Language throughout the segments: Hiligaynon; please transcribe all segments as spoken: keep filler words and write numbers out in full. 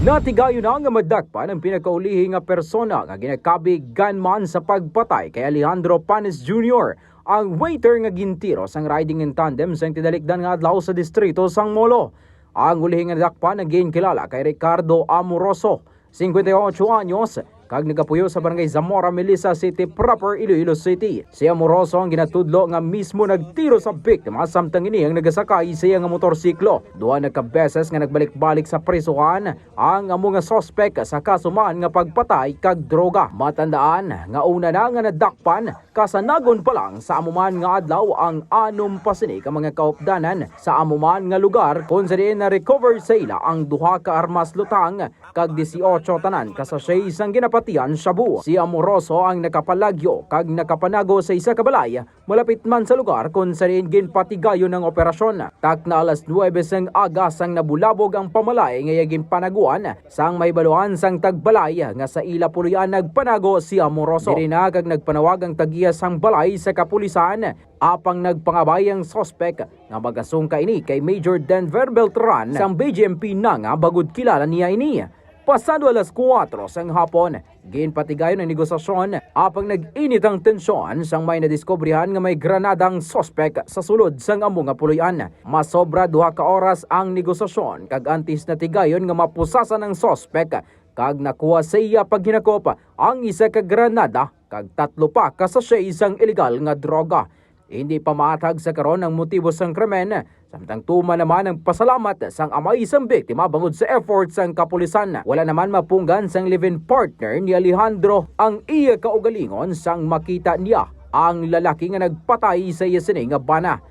Natigayon na nga madakpan ang pinakaulihi nga persona nga ginakabig gunman sa pagpatay kay Alejandro Panes Junior, ang waiter nga gintiro sang riding in tandem sang tinalikdan nga adlaw sa distrito sang Molo. Ang ulihi nga nadakpan nga ginkilala kay Ricardo Amoroso, singkwenta y ocho anyos, kag nagapuyo sa Barangay Zamora, Melissa City Proper, Iloilo City. Si Amoroso ang ginatudlo nga mismo nagtiro sa biktima samtang ini ang nagasakay sa iya nga motorsiklo. Duha na ka beses nga nagbalik-balik sa prisuhan ang amo nga suspek sa kaso man nga pagpatay kag droga. Matandaan nga una na nga nadakpan kasanagon pa lang sa amo man nga adlaw ang anom pa sini ka mga kaupdanan sa amo man nga lugar, kung sa diin na-recover sa ila ang duha ka armas lutang kag dieciocho tanan ka sachet sang ginapatihan shabu. Si Amoroso ang nakapalagyo kag nakapanago sa isa ka balay malapit man sa lugar kung sa diin ginpatigayon ang operasyon. Takna alas nuwebe sang aga sang nabulabog ang pamalay nga iya ginpanaguan, sang mahibaluan sang tagbalay nga sa ila puloy-an nagpanago si Amoroso. Diri na kag nagpanawag ang tag-iya sang balay sa kapulisan, apang nagpangabay ang suspek nga magasungka ini kay Major Denver Beltran sang B J M P Nanga, bangod kilala niya ini. Pasado alas kuwatro sang hapon, ginpatigayon ang negosasyon, apang nag-init ang tensyon sang may nadiskubrihan nga may granada ang suspek sa sulod sang amo nga puloy-an. Masobra duha ka oras ang negosasyon, kag antes natigayon nga mapusasan ang suspek, kag nakuha sa iya paghinakop ang isa ka granada kag tatlo pa ka sachet sang iligal nga droga. Hindi pa mahatag sa karon ang motibo sang krimen, samtang tuman naman ang pasalamat sang amay sang biktima bangod sa effort sang kapulisan. Wala naman mapunggan sang live-in partner ni Alejandro ang iya kaugalingon sang makita niya ang lalaki nga nagpatay sa iya sini nga bana.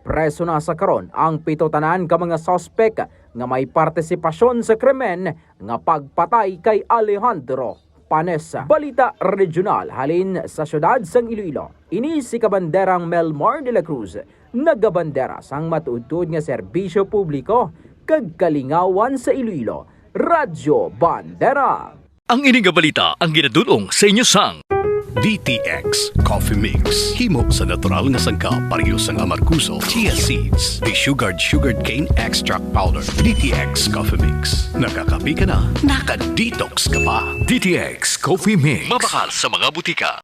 Preso na sa karon ang pito tanan ka mga suspek nga may partisipasyon sa krimen nga pagpatay kay Alejandro Panes. Balita regional halin sa siyudad sang Iloilo. Ini si Kabanderang Melmar de la Cruz, nagabandera sang matuod-tuod nga serbisyo publiko kag kalingawan sa Iloilo, Radyo Bandera. Ang ini nga balita ang ginadul-ong sa inyo sang D T X Coffee Mix. Himo sa natural nga sangkap, pareho sang amargoso, chia seeds, desugared sugarcane extract powder. D T X Coffee Mix. Nakakape ka na, naka-detox ka pa. D T X Coffee Mix. Mabakal sa mga butika.